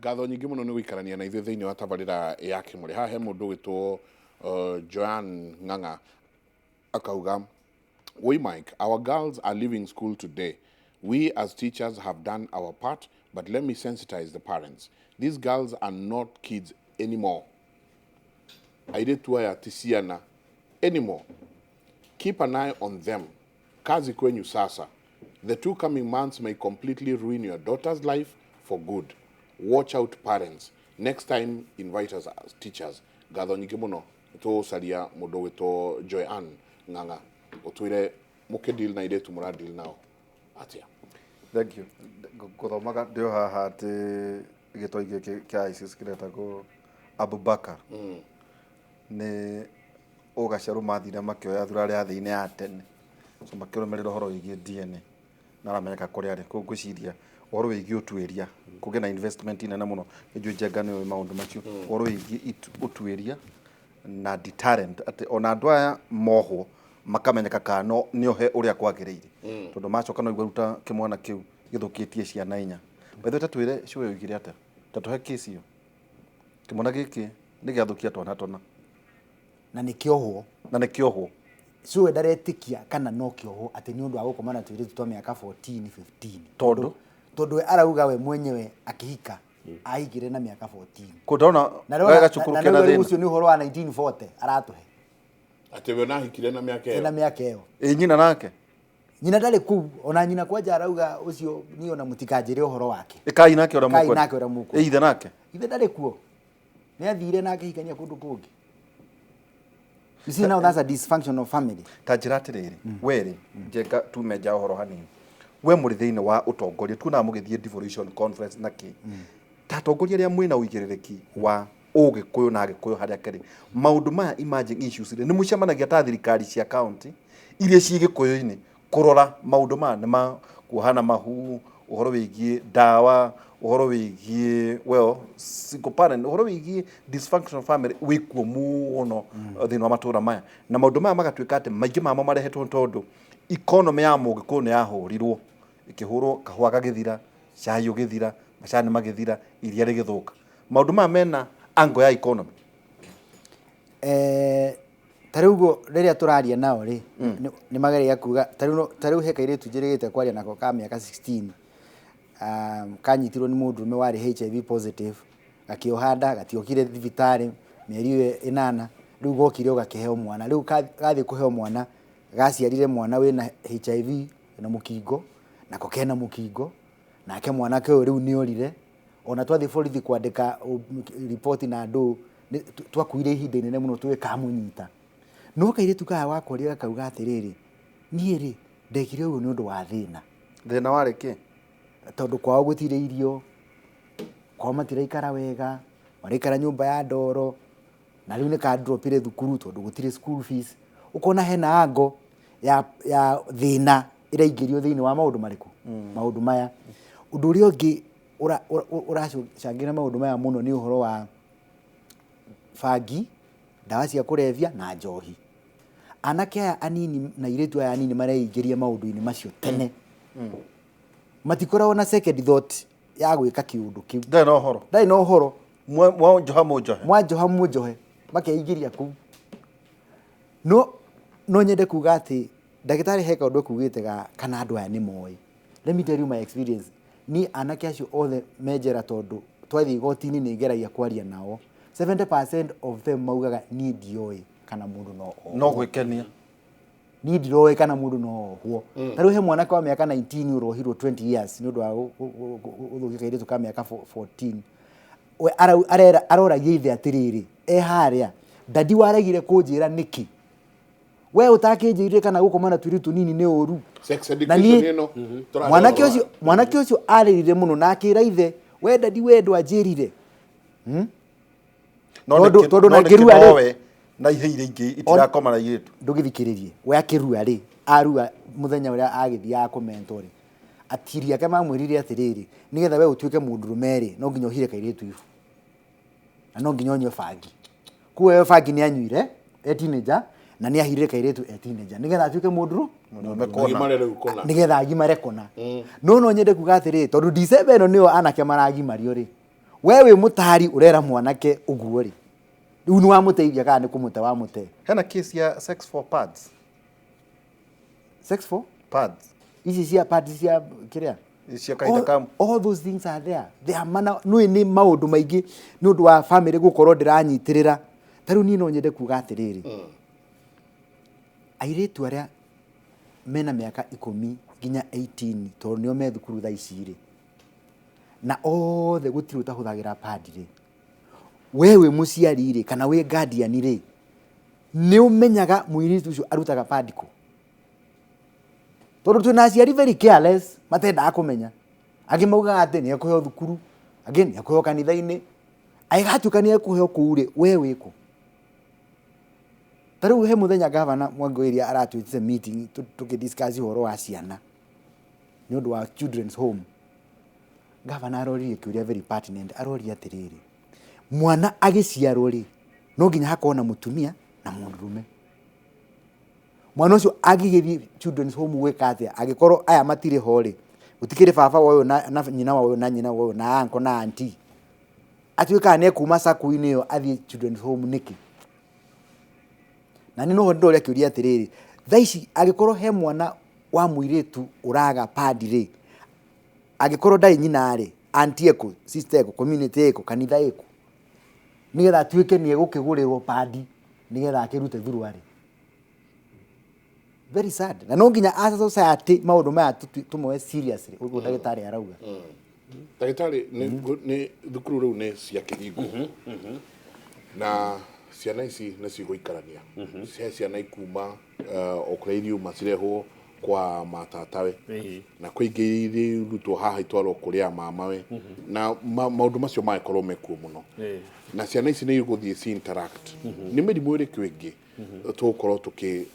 Ngatho nyingĩ mũno nĩ gũikarania na ithuĩ thĩinĩ wa tabarĩra ya Kĩmũrĩ. Haha he mũndũ ũgwĩtwo Joan Ng'ang'a akauga, "Woi Mike, our girls are leaving school today. We as teachers have done our part, but let me sensitize the parents. These girls are not kids anymore. Airĩtu aya ti ciana anymore. Keep an eye on them. Kazi kwenyu sasa. The 2 coming months may completely ruin your daughter's life for good. Watch out, parents. Next time invite us as teachers." Ngatho nyingĩ mũno. Tũcaria mũndũ ũgwĩtwo Joy Ann Ng'ang'a, ũtwĩre mũkĩdeal na airĩtu mũradeal nao atĩa? Thank you. Ngũthomaga ndĩ o haha atĩ gĩtoi gĩkĩ kĩa ISIS kĩretagwo Abubakar nĩ ũgacerũ mathire makĩoya thurarĩ ya thĩ-inĩ ya tene, so makĩrũmĩrĩra ũhoro wĩgiĩ DNA na aramenyeka kũrĩa arĩ. Koguo ngwĩciria ũhoro wĩgiĩ ũtuĩria kũgĩe na investment nene mũno. Nĩ njũĩ Njenga nĩ ũĩ maũndũ macio, ũhoro wĩgiĩ ũtuĩria na deterrent, atĩ ona andũ aya mohwo makamenyeka kana no nĩohe ũrĩa kwagĩrĩire, tondũ macoka no igua kĩmwana kĩu gĩthũkĩtie ciana inya. By the way, tatwĩre cũĩ oigire atĩa, tatũhe kĩsi ĩyo. Kĩmwana gĩkĩ nĩ gĩathũkia twana tũna. Na nĩ kĩohwo. Na nĩ kĩohwo. Cũĩ ndaretĩkia kana no kĩohwo atĩ nĩ ũndũ wa gũkoma na tũirĩtu twa mĩaka 14 15. Tondũ? Tondũ we arauga we mwenyewe akĩhika ahikire na mĩaka 14. Kũ ndona Na gaya gacukuru na kena rĩu thĩna. ũcio nĩ ũhoro wa 1940 aratũhe. Atĩ we nahikire na mĩaka na ĩyo? Mĩaka ĩyo. Ĩ nyina nake? Nyina ndarĩ kũu ona. Nyina kwanja arauga ũcio niĩ ona mũtikanjĩre ũhoro wake. Ĩkai nake ũrĩa Ĩkai mũkwenda. Nake ũrĩa mũkwenda. Ĩ ithe nake? Ithe ndarĩ kuo, nĩ athire na akĩhikania kũndũ kũngĩ. You see, now that's a dysfunctional family. Ta njĩra atĩrĩrĩ, we rĩ, Njenga, tume nja ũhoro hanini. We mũrĩ thĩinĩ wa ũtongoria, tuonaga mũgĩthiĩ devolution conference na kĩ, ta atongoria arĩa mwĩna ũigĩrĩrĩki wa ũgĩkũyũ na agĩkũyũ harĩa kĩrĩ maũndũ maya emerging issues rĩ, nĩ mũcemanagia ta thirikari cia county iria ciĩ gĩkũyũ-inĩ kũrora maũndũ maya nĩ ma kuohana mahu, ũhoro wĩgiĩ ndawa, ũhoro wĩgiĩ, well, single parent, ũhoro wĩgiĩ dysfunctional family wĩkuo mũno thĩinĩ wa matũra maya, na maũndũ maya magatuĩka atĩ maingĩ mamo marehetwo nĩ tondũ economy ya mũgĩkũyũ nĩ yahũrirwo, ĩkĩhũrwo, kahũa gagĩthira, cai ũgĩthira, macani magĩthira, iria rĩgĩthũka. Maũndũ maya mena angle ya economy? Ta rĩu ũguo rĩrĩa tũraria nao rĩ, nĩ mageragia kuga ta rĩu ta rĩu he kairĩtu njĩrĩgĩte kwaria nako ka mĩaka 16, kanyitirwo nĩ mũndũrũme warĩ HIV positive, gakĩoha nda, gatiokire thibitarĩ mĩeri ĩyo 8. Rĩu gokire o gakĩheo mwana. Rĩu gathiĩ kũheo mwana, gaciarire mwana wĩna HIV na mũkingo, nako kena mũkingo. Nake mwanake ũyũ rĩu nĩ orire. Ona twathiĩ borithi kwandĩka riboti na andũ twakuire ihinda inene mũno tũgĩkamũnyita. No kairĩtu kaya wakorire gakauga atĩrĩrĩ, "Niĩ rĩ, ndekire ũguo nĩ ũndũ wa thĩna." Thĩna warĩ kĩ? Tondũ kwao gũtirĩ irio, kwao matiraikara wega, maraikara nyũmba ya ndoro, na rĩu nĩ kandropire thukuru tondũ gũtirĩ school fees. Ũkona hena ango ya thĩna ĩraingĩrio thĩinĩ wa maũndũ marĩkũ, maũndũ maya. Ũndũ ũrĩa ũngĩ ũracangĩra maũndũ maya mũno nĩ ũhoro wa bangi, ndawa cia kũrebia na njohi. Anake aya anini na airĩtu aya anini mareingĩria maũndũ-inĩ macio tene, matikoragwo na second thought ya gwĩka kĩũndũ kĩu. Ndarĩ na ũhoro. Ndarĩ na ũhoro. Mwanjoha mũnjohe. Mwanjoha mũnjohe, makeingĩria kũu. No nyende kuga atĩ ndagĩtarĩ he kaũndũ ekugĩte ga kana andũ aya nĩ moĩ. Let me tell you my experience. Niĩ anake acio othe me njera, tondũ twathiĩ igoti-inĩ nĩ ngeragia kwaria nao, 70% of them maugaga, "Niĩ ndioĩ kana mũndũ no ohwo." No gwĩkenia. "Niĩ ndiroĩ kana mũndũ no ohwo." Ta rĩu he mwanake wa mĩaka 19 ũrohirwo 20 years nĩ ũndũ wa gũthũkia kairĩtu ka mĩaka 14. We aroragia ithe atĩrĩrĩ, e harĩa, "Daddy, waregire kũnjĩra nĩkĩ? We ũtakĩnjĩrire kana gũkoma na tũirĩtu tũnini nĩ ũru?" Sex Na education ĩno tũrahe mwanake ũhoro. Ũcio mwanake ũcio arĩrire mũno na akĩra ithe, "We daddy, we ndwanjĩrire." No Tondũ no na nĩ ngĩrua rĩ- kĩnowe na ihe iria ingĩ itirakoma na airĩtu. Ndũgĩthikĩrĩrie. We akĩrua rĩ, arua mũthenya ũrĩa agĩthiaga kũmento rĩ, atiri ake mamwĩrire atĩrĩrĩ, "Nĩgetha we ũtuĩke mũndũrũme rĩ, no nginya ũhire kairĩtu ibu na no nginya ũnyue bangi." Kuo we bangi nĩ anyuire e teenager na nĩ ahirire kairĩtu e teenager nĩgetha atuĩke mũndũrũ. Mũndũrũme kũna. Agimare rĩu kũna. Nĩgetha agimare kũna. No nyende kuga atĩrĩrĩ, tondũ December ĩno nĩyo anake maragimario rĩ, We wĩ mũtari ũrera mwanake ũguo rĩ, rĩu nĩ wamũteithia kana nĩ kũmũte wamũte? Hena case ya sex for pads. Sex for pads. Ici cia pads cia kĩrĩa? Cia kahinda all, ka all those things are there. They are mana nĩ nĩ maũndũ maingĩ nĩ ũndũ wa family gũkorwo ndĩranyitĩrĩra. Ta rĩu niĩ no nyende kuga atĩrĩrĩ, airĩtu arĩa mena mĩaka 10 nginya 18, tondũ nĩo me thukuru thaa ici rĩ, na othe gũtirĩ ũtahũthagĩra pad rĩ, we wĩ mũciari rĩ, kana wĩ guardian rĩ, nĩ ũmenyaga mũirĩtu ũcio arutaga pad kũ? Tondũ twĩna aciari very careless, matendaga kũmenya. Angĩ maugaga atĩ nĩ ekũheo thukuru, angĩ nĩ ekũheo kanitha-inĩ. Agĩgatuĩka nĩ ekũheo kũu rĩ, we wĩkũ? Ta rĩu he mũthenya gavana Mwangi wa Iria aratwĩtire meeting tũkĩ discuss ũhoro wa ciana nĩ ũndũ wa children's home. Gavana aroririe kĩũria very pertinent, aroria atĩrĩrĩ, mwana agĩciarwo rĩ, no nginya hakorwo na mũtumia na mũndũrũme. Mwana ũcio angĩgĩthiĩ children's home gwĩka atĩa angĩkorwo aya matirĩ ho rĩ? Gũtikĩrĩ baba wa ũyũ na nyina wa ũyũ na nyina wa ũyũ na uncle na auntie. Atuĩkaga nĩ ekuma cakũ-inĩ ĩyo athiĩ children's home nĩkĩ? Na nĩ noho ndĩroria kĩũria atĩrĩrĩ, thaa ici angĩkorwo he mwana wa mũirĩtu ũraga pad rĩ, angĩkorwo ndarĩ nyina rĩ, auntie ĩkũ, sister ĩkũ, community ĩkũ, kanitha ĩkũ, nĩgetha atuĩke nĩ egũkĩgũrĩrwo pad nĩgetha akĩrute thuruarĩ? Very sad. Na no nginya as a society maũndũ maya tũmoe seriously, ũguo ndagĩtarĩ arauga. Ndagĩtarĩ, nĩ thukuru rĩu nĩ cia kĩhingo na ciana ici nĩ cigũikarania. He ciana ikuma o kũrĩa iriuma cirehwo kwa matatawe, na kwĩ ingĩ irutwo haha itwarwo kũrĩa mamawe, na maũndũ macio magĩkorwo mekuo mũno, na ciana ici nĩ igũthiĩ ci interact. Nĩ mĩrimũ ĩrĩkũ ĩngĩ tũgũkorwo tũkĩ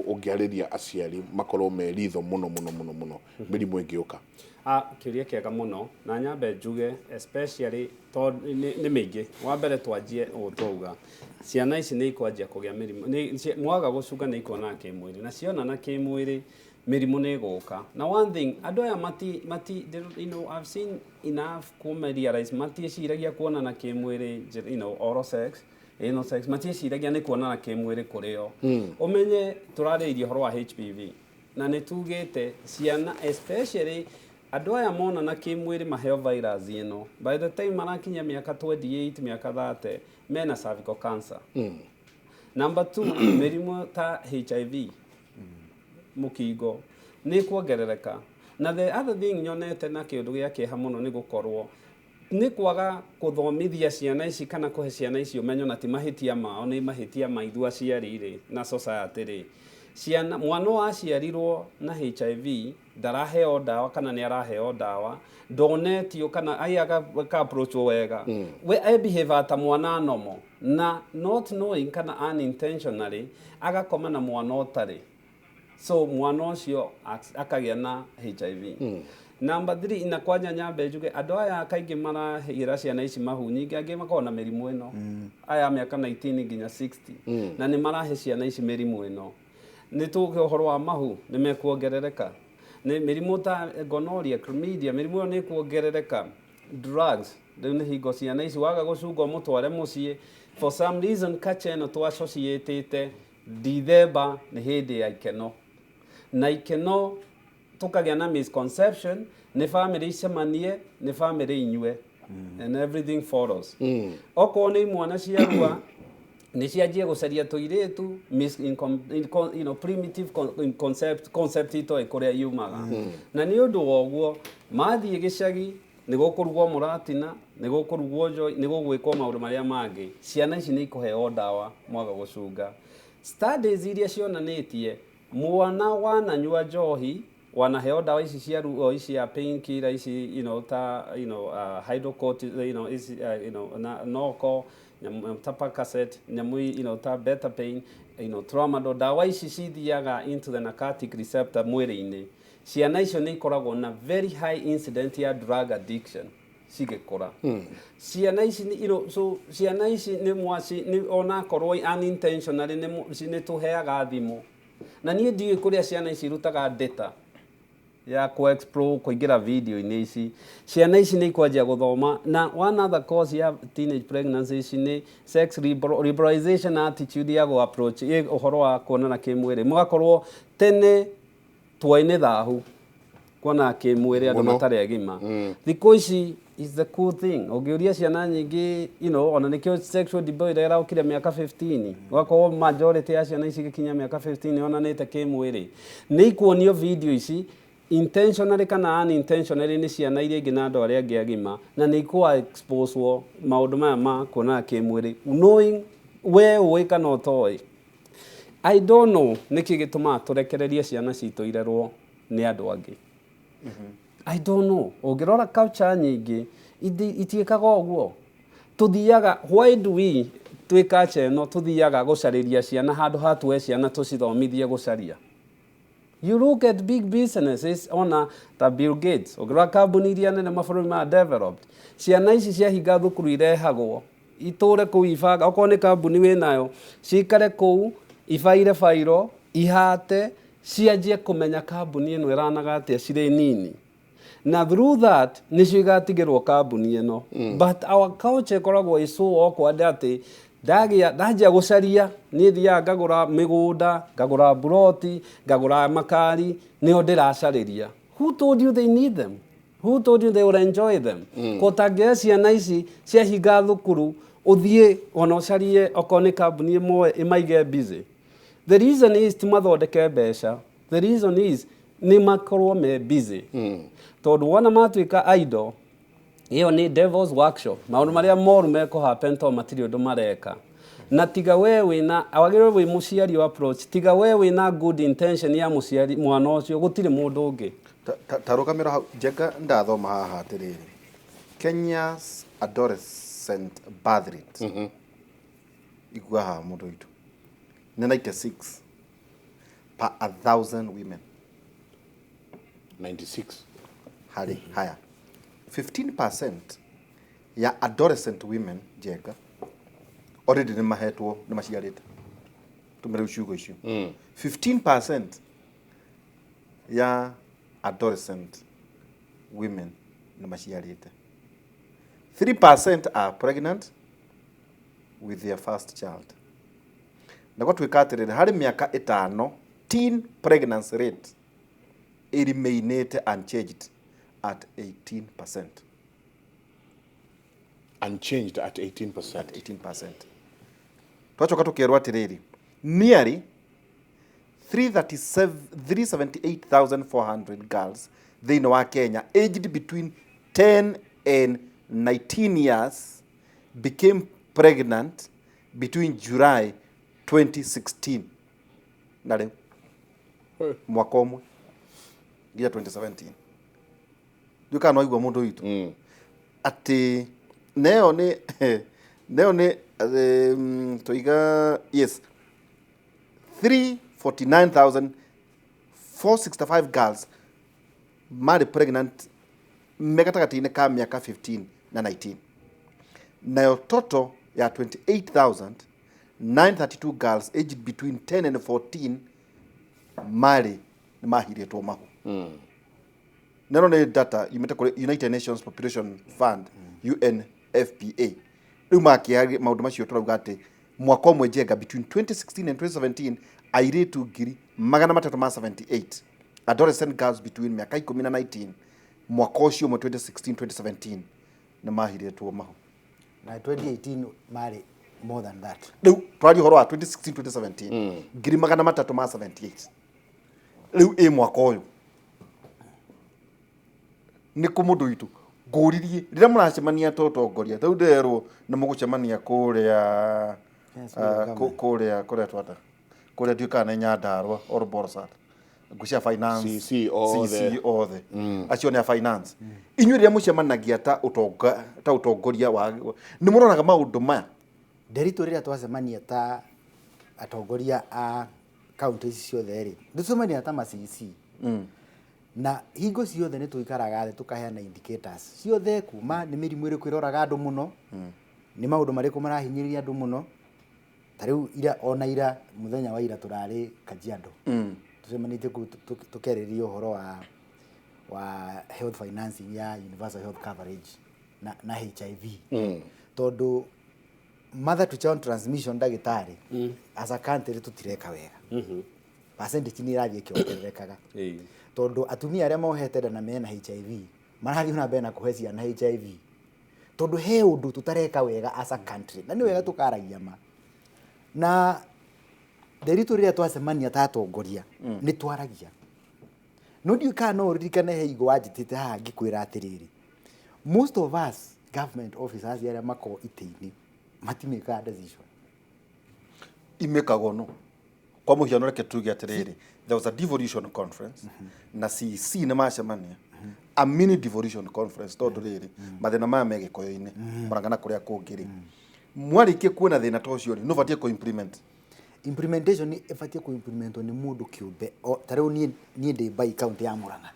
ũngĩarĩria aciari makorwo me ritho mũno mũno mũno mũno mĩrimũ ĩngĩũka? Ah, kĩũria kĩega mũno, na nyambe njuge especially tondũ nĩ mĩingĩ. Wa mbere, twanjie ũũ, twauga ciana ici nĩ ikwanjia kũgĩa mĩrimũ. Mwaga gũcunga nĩ ikuonana kĩmwĩrĩ, na cionana kĩmwĩrĩ mĩrimũ nĩ ĩgũka. Na one thing, andũ aya mati I've seen enough kũme realize matiĩciragia kuonana kĩmwĩrĩ, oral sex, anal sex, matiĩciragia nĩ kuonana kĩmwĩrĩ kũrĩo. Ũmenye tũrarĩrĩria ũhoro wa HPV na nĩ tugĩte ciana, especially andũ aya monana kĩmwĩrĩ maheo virus ĩno, by the time marakinya mĩaka 28, mĩaka 30, mena cervical cancer. Number two, mĩrimũ ta HIV, mũkingo nĩ kuongerereka. Na the other thing nyonete na kĩũndũ gĩa kĩeha mũno nĩ gũkorwo nĩ kwaga kũthomithia ciana ici kana kũhe ciana ici ũmenyo, na ti mahĩtia mao, nĩ mahĩtia ma ithuĩ aciari rĩ na society rĩ. Ciana, mwana waciarirwo na HIV ndaraheo ndawa, kana nĩ araheo ndawa ndonetio, kana ai aka approach wega, we e behave ta mwana normal, na not knowing kana unintentionally agakoma na mwana ũtarĩ, so mwana ũcio akagĩa na HIV. Number three, na kwanja nyambe njuge andũ aya kaingĩ marahĩra ciana ici mahu nyingĩ, angĩ makoragwo na mĩrimũ ĩno, aya a mĩaka 19 nginya 60, na nĩ marahe ciana ici mĩrimũ ĩno. Nĩ tũge ũhoro wa mahu nĩ mekuongerereka, nĩ mĩrimũ ta gonorrhea, chlamydia, mĩrimũ ĩyo nĩ ĩkuongerereka. Drugs, rĩu nĩ hingo ciana ici waga gũcunga ũmũtware mũciĩ. For some reason culture ĩno tũ associatĩte December nĩ hĩndĩ ya ikeno, na ikeno tũkagĩa na misconception nĩ family icemanie, nĩ family inyue, and everything follows. Okorwo nĩ imwana ciarua nĩ cianjie gũcaria tũirĩtu, mis, incom, inco, you know, primitive concept itoĩ kũrĩa yumaga. Na nĩ ũndũ wa ũguo mathiĩ gĩcagi nĩ gũkũrugwo mũratina, nĩ gũkũrugwo njoi, nĩ gũgwĩkwo maũndũ marĩa mangĩ. Ciana ici nĩ ikũheo ndawa mwaga gũcunga. Studies iria cionanĩtie mwana wananyua njohi, wanaheo ndawa ici cia ruo, ici ya painkiller ici, ta hydrocortisone, ici na noko nyamũ ta Percocet, nyamũ ta Betapain, tramadol, ndawa ici cithiaga into the narcotic receptor mwĩrĩ-inĩ. Ciana icio nĩ ikoragwo na very high incident ya drug addiction cigĩkũra. Ciana ici so ciana ici nĩ mwaci nĩ onakorwo unintentionally nĩ tũheaga thimũ, na niĩ ndiũĩ kũrĩa ciana ici irutaga data. Ya ku explore kũingĩra video-inĩ ici, ciana ici nĩ ikwanjia gũthoma. Na one other cause ya teenage pregnancy ici nĩ sex liberalization attitude ya gũ approach ũhoro wa kuonana kĩmwĩrĩ. Mũgakorwo tene twaĩ nĩ thahu kuona kĩmwĩrĩ andũ Mũno. matarĩ agima. Thikũ ici is the cool thing. Ũngĩũria ciana nyingĩ, ona nĩkĩo sexual debate ĩraũkire mĩaka 15, ũgakorwo majority ya ciana ici gĩkinya mĩaka 15 onanĩte kĩmwĩrĩ. Nĩ ikuonio video ici intentionally kana unintentionally nĩ ciana iria ingĩ na andũ arĩa angĩ agima, na nĩ ikũa exposewo maũndũ maya ma kuonana kĩmwĩrĩ, knowing we ũĩ kana ũtoĩ. I don't know nĩkĩ gĩtũmaga tũrekererie ciana citũ irerwo nĩ andũ angĩ. I don't know. Ũngĩrora culture nyingĩ itiĩkaga ũguo. Tũthiaga, why do we twĩ culture ĩno tũthiaga gũcarĩria ciana handũ ha tuoe ciana tũcithomithie gũcaria? You look at big businesses, ona ta Bill Gates, ũngĩrora kambuni iria nene mabũrũri maya developed, ciana ici ciahinga thukuru irehagwo itũre kũu ibanga, okorwo nĩ kambuni wĩnayo, cikare kũu ibaire bairo ihate, cianjie kũmenya kambuni ĩno ĩranaga atĩa cirĩ nini, na through that nĩcio igatigĩrwo kambuni ĩno. But our culture ĩkoragwo ĩ so awkward atĩ ndagĩa ndanjia gũcaria, niĩ thiaga ngagũra mĩgũnda, ngagũra buroti, ngagũra makari, nĩo ndĩracarĩria. Who told you they need them? Who told you they will enjoy them? Ko tangĩoya ciana ici ciahinga thukuru, ũthiĩ ona ũcarie okorwo nĩ kambuni ĩmwe ĩmaige busy. The reason is ti mathondeke mbeca, the reason is nĩ makorwo me busy, tondũ wona matuĩka idle, ĩyo nĩ devil's workshop. Maũndũ marĩa moru mekũ happen tondũ matirĩ ũndũ mareka. Na tiga we wĩna wagĩrĩirwo wĩ mũciari wa approach, tiga we wĩna good intention ya mũciari mwana ũcio, gũtirĩ mũndũ ũngĩ. Ta rũgamĩra hau, Njenga. Ndathoma haha atĩrĩrĩ, Kenya's adolescent birth rate, igua haha mũndũ witũ, nĩ 96 per 1,000 women. 96? Harĩ haya, 15% ya adolescent women, Njenga, already nĩ mahetwo, nĩ maciarĩte. Tũmĩre ciugo icio, 15% ya adolescent women nĩ maciarĩte, 3% are pregnant with their first child. Na gwatuĩka atĩrĩrĩ, harĩ mĩaka 5 teen pregnancy rate ĩremainĩte unchanged at 18%. Unchanged at 18%. At 18%. Twacoka tũkerwo atĩrĩrĩ, nearly 337 378,400 girls thĩinĩ wa Kenya aged between 10 and 19 years became pregnant between July 2016 na rĩu, mwaka ũmwe nginya 2017. Ndiũ kana no igua mũndũ witũ atĩ neyo nĩ tũiga, yes, 349,465 girls marĩ pregnant me gatagatĩ-inĩ ka mĩaka 15 na 19, nayo total ya 28,932 girls aged between 10 and 14 marĩ nĩ mahirĩtwo mahu. Neno nĩ data yumĩte kũrĩ United Nations Population Fund, UNFPA. Rĩu makĩa maũndũ macio tũrauga atĩ mwaka ũmwe, Njenga, between 2016 and 2017, airĩtu 378,000 adolescent girls between mĩaka 10 na 19, mwaka ũcio ũmwe 2016 2017, nĩ mahirĩtwo mahu. Na 2018 marĩ more than that. Rĩu twaria ũhoro wa 2016 2017, 378,000. Rĩu ĩ mwaka ũyũ nĩ kũ mũndũ witũ ngũririe rĩrĩa mũracemania ta ũtongoria, rĩu ndĩrerwo nĩ mũgũcemania kũrĩa Yes, kũrĩa twata kũrĩa, ndiũĩ kana nĩ Nyandarua or Borsat, ngũcia finance. CC othe. CC othe acio nĩ a finance. Inyuĩ rĩrĩa mũcemanagia ta ũtonga, ta ũtongoria wa, nĩ mũroraga maũndũ maya? Nderitũ, rĩrĩa twacemania ta atongoria a kaunti ici ciothe rĩ, tũcemania ta ma CC, na hingo ciothe nĩ tũikaraga thĩ tũkaheana indicators ciothe, kuma nĩ mĩrimũ ĩrĩkũ ĩroraga andũ mũno, nĩ maũndũ marĩkũ marahinyĩrĩria andũ mũno. Ta rĩu ira, ona ira, mũthenya wa ira, tũrarĩ Kajiado, tũcemanĩtie kũu tũkĩarĩrĩria ũhoro wa Wa health financing ya universal health coverage na HIV, tondũ mother to child transmission, ndagĩtarĩ, as a country tũtireka wega. Percentage nĩ ĩrathiĩ ĩkĩongererekaga, tondũ atumia arĩa mohete nda na mena HIV marathiĩ na mbere na kũhe ciana HIV, tondũ he ũndũ tũtareka wega as a country, na nĩ wega tũkaragia ma. Na Nderitu, rĩrĩa twacemania ta atongoria nĩ twaragia, no ndiũĩ kana no ũririkane he igo wanjĩtĩte haha ngĩkwĩra atĩrĩrĩ, most of us government officers arĩa makoragwo itĩ-inĩ matimĩkaga decision. Imĩkagwo no kwa mũhiano, reke tuge atĩrĩrĩ, there was a devolution conference na CEC nĩ macemania, a mini devolution conference, tondũ rĩrĩ mathĩna maya me Gĩkũyũ-inĩ, Mũrang'a na kũrĩa kũngĩ rĩ, mwarĩkia kuona thĩna ta ũcio rĩ, nĩ ũbatiĩ kũ-implement. Implementation nĩ ĩbatiĩ kũ-implementwo nĩ mũndũ kĩũmbe. Ta rĩu niĩ ndĩ Mbai, kaunti ya Murang'a.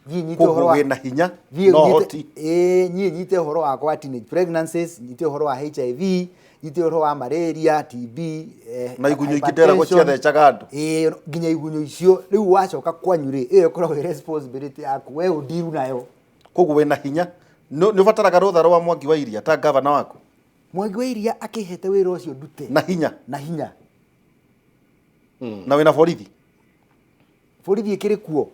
Niĩ nyite koguo ũhoro wa wĩna hinya niĩ na nyite- ũhoti. Ĩĩ, niĩ nyite ũhoro wakwa wa teenage pregnancies, nyite ũhoro wa HIV, nyite ũhoro wa malaria, TB, Na igunyũ ingĩ nderagwo hypertension. ciathecaga andũ. Ĩĩ, nginya igunyũ icio. Rĩu wacoka kwanyu rĩ, ĩyo ĩkoragwo ĩ responsibility yaku we ũndiru nayo. Koguo wĩna hinya, nĩ ũbataraga rũtha rwa Mwangi wa Iria ta gavana waku? Mwangi wa Iria akĩhete wĩra ũcio ndute. Na hinya. Na hinya. Na wĩna borithi. Borithi ĩkĩrĩ kuo,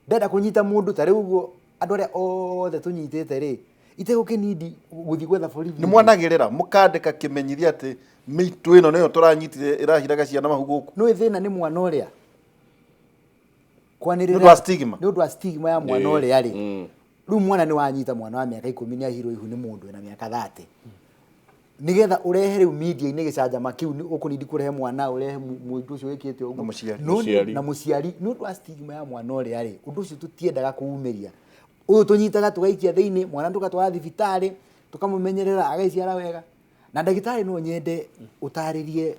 ndenda kũnyita mũndũ ta rĩu ũguo, andũ arĩa othe tũnyitĩte rĩ, itegũkĩnindi gũthiĩ gwetha borithi. Nĩ mwanagĩrĩra mũkandĩka kĩmenyithia atĩ mĩitũ ĩno nĩyo tũranyitire ĩrahiraga ciana mahu gũkũ? Nĩ thĩna nĩ mwana ũrĩa kwanĩrĩra. Nĩ ũndũ wa stigma. Nĩ ũndũ wa stigma ya mwana ũrĩa rĩ. Rĩu mwana nĩ wanyita mwana wa mĩaka 10 nĩ ahirwo ihu nĩ mũndũ wĩna mĩaka 30, nĩgetha ũrehe rĩu media-inĩ gĩcanjama kĩu, nĩ ũkũnindi kũrehe mwana, ũrehe mũndũ ũcio wĩkĩte ũguo. Na mũciari. No Mũciari. Na mũciari, nĩ ũndũ wa stigma ya mwana ũrĩa rĩ, ũndũ ũcio tũtiendaga kũumĩria. Ũyũ tũnyitaga tũgaikia thĩinĩ, mwana tũgatwara thibitarĩ, tũkamũmenyerera ageciara wega. Na ndagĩtarĩ, no nyende ũtarĩrie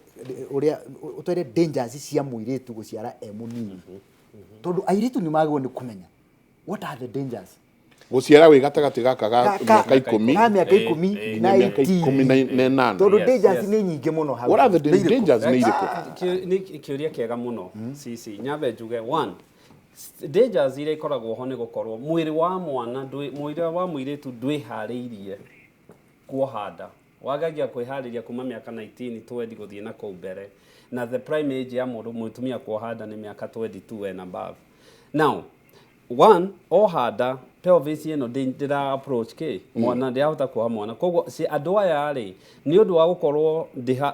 ũrĩa ũtwĩre dangers cia mũirĩtu gũciara e mũnini, tondũ airĩtu nĩ magĩrĩirwo nĩ kũmenya what are the dangers. Gũciara wĩ gatagatĩ gaka ga mĩaka 10 ka mĩaka 10 na mĩaka 18. Tondũ dangers nĩ nyingĩ mũno hau. What are the dangers? Nĩ irĩkũ? Nĩ kĩũria kĩega mũno. Cici nyambe njuge one, dangers iria ikoragwo ho nĩ gũkorwo mwĩrĩ wa mwana mwĩrĩ wa mũirĩtu ndwĩharĩirie kuoha nda. Wagagia kwĩharĩria kuma mĩaka 19, 20 gũthiĩ na kũu mbere, na the prime age ya mũndũ mũtumia kuoha nda nĩ mĩaka 22 and above. Now one, oha nda, pelvis ĩno ndĩra approach kĩ mwana, ndĩrahota kuoha mwana. Koguo andũ aya rĩ, nĩ ũndũ wa gũkorwo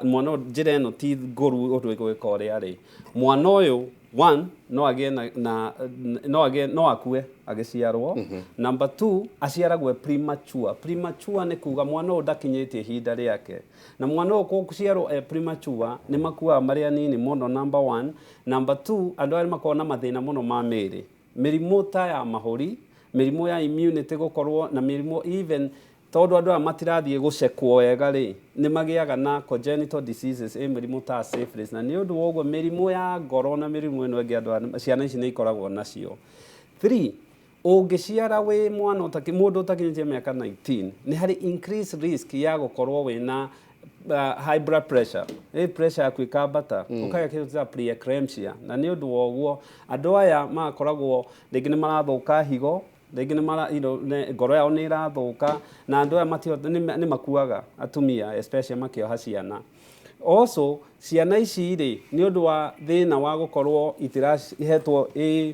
mwana ũyũ njĩra ĩno ti ngũru ũndũ ĩgwĩka ũrĩa rĩ, mwana ũyũ one, no agĩe na no agĩe, no akue agĩciarwo. Number two, aciaragwo premature. Premature nĩ kuga mwana ũyũ ndakinyĩtie ihinda rĩake, na mwana ũyũ gũciarwo e premature nĩ makuaga marĩ anini mũno, number one. Number two, andũ aya nĩ makoragwo na mathĩna mũno ma mĩĩrĩ, mĩrimũ ta ya mahũri, mĩrimũ ya immunity gũkorwo na mĩrimũ, even tondũ andũ aya matirathiĩ gũcekwo wega rĩ, nĩ magĩaga na congenital diseases, ĩ mĩrimũ ta syphilis, na nĩ ũndũ wa ũguo mĩrimũ ya ngoro na mĩrimũ ĩno ĩngĩ andũ aya, ciana ici nĩ ikoragwo nacio. Three, ũngĩciara wĩ mwana mũndũ ũtakinyĩtie mĩaka 19, nĩ harĩ increased risk ya gũkorwo wĩna high blood pressure, ĩ pressure yaku ĩkambata, ũkagĩa kĩndũ ta preeclampsia. Na nĩ ũndũ wa ũguo andũ aya magakoragwo rĩngĩ nĩ marathũka higo, rĩngĩ nĩ mara ngoro yao nĩ ĩrathũka, na andũ aya matihota, nĩ makuaga, atumia especially makĩoha ciana. Also ciana ici rĩ, nĩ ũndũ wa thĩna wa gũkorwo itirahetwo ĩ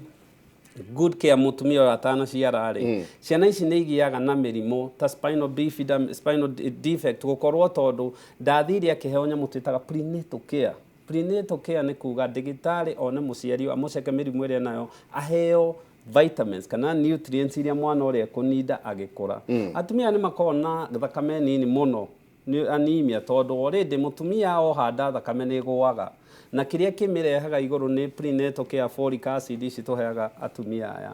good care mũtumia ũyũ atanaciara rĩ, ciana ici nĩ igĩaga na mĩrimũ ta spinal bifida, spinal defect, gũkorwo tondũ ndathire akĩheo nyamũ twĩtaga prenatal care. Prenatal care nĩ kuga ndagĩtarĩ one mũciari amũceke mĩrimũ ĩrĩa nayo, aheo vitamins kana nutrients iria mwana ũrĩa ekũninda agĩkũra. Atumia nĩ makoragwo na thakame nini mũno, nĩ anemia, tondũ already mũtumia oha nda thakame nĩ ĩgũaga, na kĩrĩa kĩmĩrehaga igũrũ nĩ prenatal care, folic acid ici tũheaga atumia aya.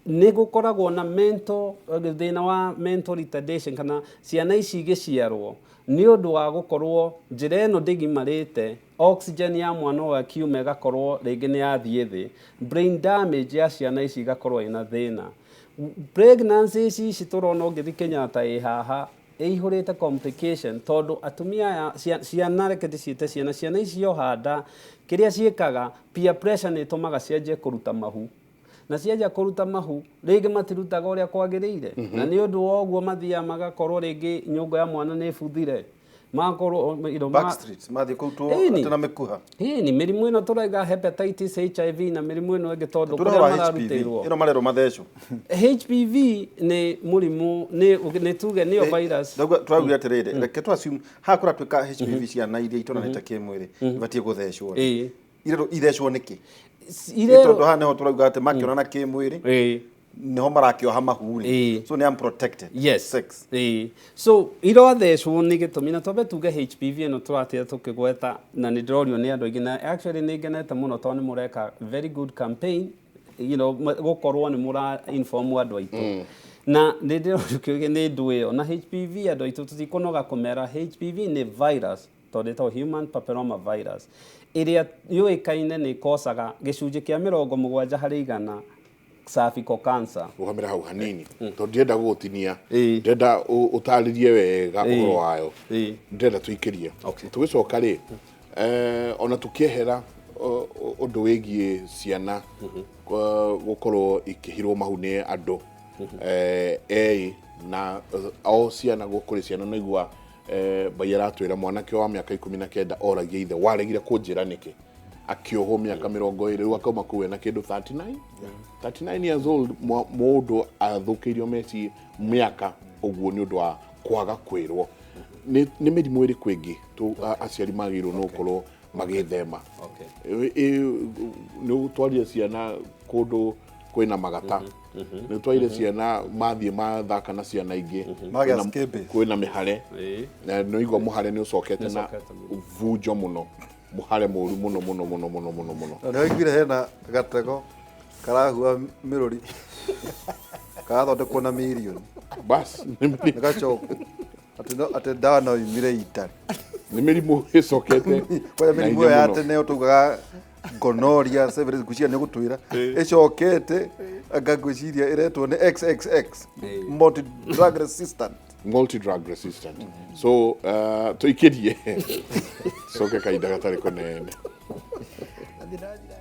Nĩ gũkoragwo na mental thĩna wa mental retardation, kana ciana ici igĩciarwo, nĩ ũndũ wa gũkorwo njĩra ĩno ndĩgimarĩte, oxygen ya mwana ũyũ akiuma ĩgakorwo rĩngĩ nĩ yathiĩ thĩ, brain damage ya ciana ici igakorwo ĩna thĩna. Pregnancy ici tũrona ũngĩthiĩ Kenyatta ĩ haha ĩihũrĩte complication, tondũ atumia aya ciana, reke ndĩciĩte ciana, ciana ici oha nda, kĩrĩa ciĩkaga, peer pressure nĩ ĩtũmaga cianjie kũruta mahu. Na cianjia kũruta mahu, rĩngĩ matirutaga ũrĩa kwagĩrĩire, na nĩ ũndũ wa ũguo mathiaga magakorwo rĩngĩ nyũngũ ya mwana nĩ ĩbuthire, magakorwo Backstreet mathiĩ kũrutwo Ĩni. atĩ na mĩkuha. Ĩni mĩrimũ ĩno tũraiga hepatitis, HIV na mĩrimũ ĩno ĩngĩ, tondũ kũrĩa Tũrahora HPV mararutĩirwo. Ĩno marerwo mathecwo. HPV nĩ mũrimũ, nĩ tuge nĩyo virus. Ndauga tũraugire atĩrĩrĩ, reke tũ assume haha kũratuĩka HPV ciana iria itonanĩte kĩmwĩrĩ ibatiĩ gũthecwo. Irerwo ithecwo nĩkĩ? Nĩ Irerwo tondũ haha nĩho tũrauga atĩ makĩonana kĩmwĩrĩ nĩho marakĩoha mahu rĩ, so nĩ unprotected sex. So irathecwo nĩ gĩtũmi, na twambe tuge HPV ĩno tũratira tũkĩgweta, na nĩ ndĩrorio nĩ andũ aingĩ, na actually nĩ ngenete mũno tondũ nĩ mũreka very good campaign, gũkorwo nĩ mũra inform andũ aitũ. Na nĩ ndĩrorio kĩũria nĩ ndũ ĩyo na HPV. Andũ aitũ, tũtikũnoga kũmera HPV nĩ virus, tondũ ĩtagwo human papilloma virus, ĩrĩa yũĩkaine nĩ ĩkocaga gĩcunjĩ kĩa 70% cervical cancer. Rũgamĩra hau hanini tondũ ndĩrenda gũgũtinia. Ndĩrenda ũtarĩrie wega ũhoro wayo. Ndĩrenda tũikĩrie. Tũgĩcoka rĩ, ona tũkĩehera ũndũ wĩgiĩ ciana gũkorwo ikĩhirwo mahu nĩ andũ na o ciana kũrĩ ciana naigua bai aratwĩra mwanake wa mĩaka 19 oragia ithe, "Waregire kũnjĩra nĩkĩ?" Akĩohwo mĩaka 20, rĩu akauma kũu ena kĩndũ 39, 39 years old. Mũndũ athũkĩirio meci mĩaka ũguo nĩ ũndũ wa kwaga kwĩrwo. Nĩ mĩrimũ ĩrĩkũ ĩngĩ aciari magĩrĩirwo nĩ gũkorwo magĩthema? Nĩ ũtwarire ciana kũndũ kwĩna magata, nĩ ũtwarire ciana mathiĩ mathaka na ciana ingĩ. Magĩa scabies. Kwĩna mĩhare. Na nĩ igua mũhare nĩ ũcokete na Nĩũcokete mũno. Vunjo mũno, mũhare mũru mũno mũno mũno mũno mũno mũno. Na nĩwaiguire hena gatego karahua mĩrũri karathondekwo na mirioni. Bas nĩ Nĩ gacoku atĩ atĩ ndawa no yumire itarĩ. Nĩ mĩrimũ ĩcokete Kwaya na mĩrimũ hinya ĩyo ya mũno. tene taugaga gonorrhea, syphilis, ngwĩciria nĩ gũtwĩra ĩcokete, anga ngwĩciria ĩretwo nĩ XXX, multi drug resistant. Multi drug resistant. So tũikĩrie coke kahinda gatarĩ kũnene. Athiĩ na njĩra.